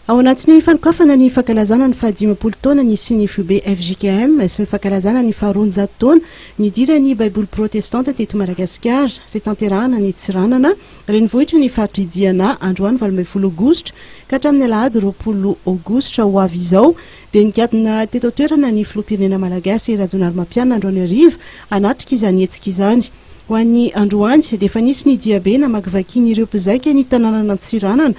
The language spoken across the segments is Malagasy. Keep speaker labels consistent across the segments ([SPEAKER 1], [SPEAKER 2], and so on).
[SPEAKER 1] Ao anatin'ny fanokafana ny fankalazana ny fahadimampolo taona nisian'ny foibe fjkm sy ny fankalazana ny faharoanjato taona nidiran'ny Baiboly protestanta teto Madagasikara izay tanterahana any Tsiranana, renivohitry ny faritr'i Diana, androany 18 aogositra ka hatramin'ny alahady 20 aogositra ho avy izao dia nigadona teto an-toerana ny filoham-pirenena malagasy Rajaonarimampianina androany hariva hanatrika izany hetsika izany. Ho an'ny androany dia efa nisy ny diabe namakivakian'ireo mpizaika ny tanànan'Antsiranana.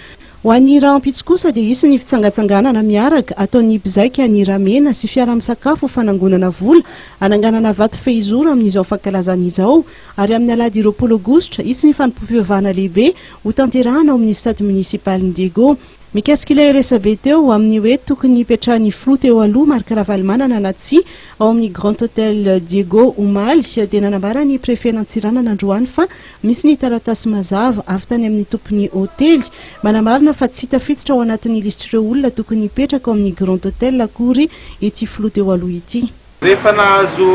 [SPEAKER 1] Ho an'ny rahampitso kosa dia hisy ny fitsangatsanganana miaraka ataon'ny mpizaika ny Ramena sy fiaraha-misakafo ho fanangonana vola hananganana vato fehizoro amin'izao fankalazana izao ary amin'ny alahady 20 aogositra hisy ny fanompoam-pivavahana lehibe hotanterahana ao amin'ny stade municipalin'i Diego. Mikasika ilay resabe teo amin'ny hoe tokony hipetrahan'ny filoha teo aloha Marc Ravalomanana na tsia ao amin'ny Grand Hotel Diego omaly dia nanambara ny prefet-n'Antsiranana androany fa Misy ny taratasy mazava avy tany amin'ny tompon'ny hotely manamarina fa tsy tafiditra ao anatin'ny lisitr'ireo olona tokony hipetraka ao amin'ny Grand Hotel akory ity filoha teo aloha ity.
[SPEAKER 2] Rehefa nahazo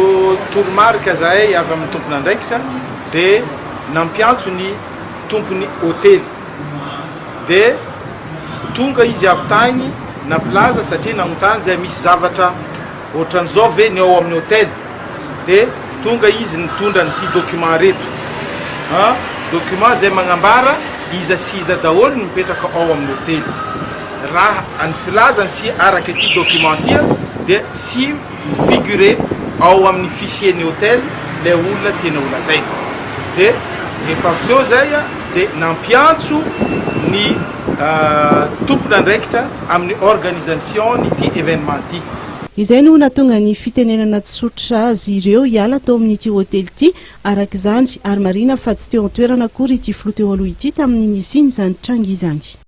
[SPEAKER 2] toromarika zahay avy amin'ny tompon'andraikitra dia nampiantso ny tompon'ny hotely dia tonga izy avy tagny nampilaza satria nagnontany zahay misy zavatra ohatran'izao ve ny ao amin'ny hotely. de tonga izy nitondra an'ity document reto an, document zay magnambara iza sy iza daholo no mipetraka ao amin'ny hotely, raha ny filazany sy araka ity document ity dia tsy mi-figurer ao amin'ny fichier ny hotel ilay olona tiana ho lazaina, de rehefa avy teo zay de nampiantso ny tompon'andraikitra amin'ny organisation n'ity événement ity.
[SPEAKER 1] Izay no nahatonga ny fitenenana tsotra azy ireo hiala tao amin'ity hotely ity, araka izany, ary marihina fa tsy teo an-toerana akory ity filoha teo aloha ity tamin'ny nisian'izany tranga izany.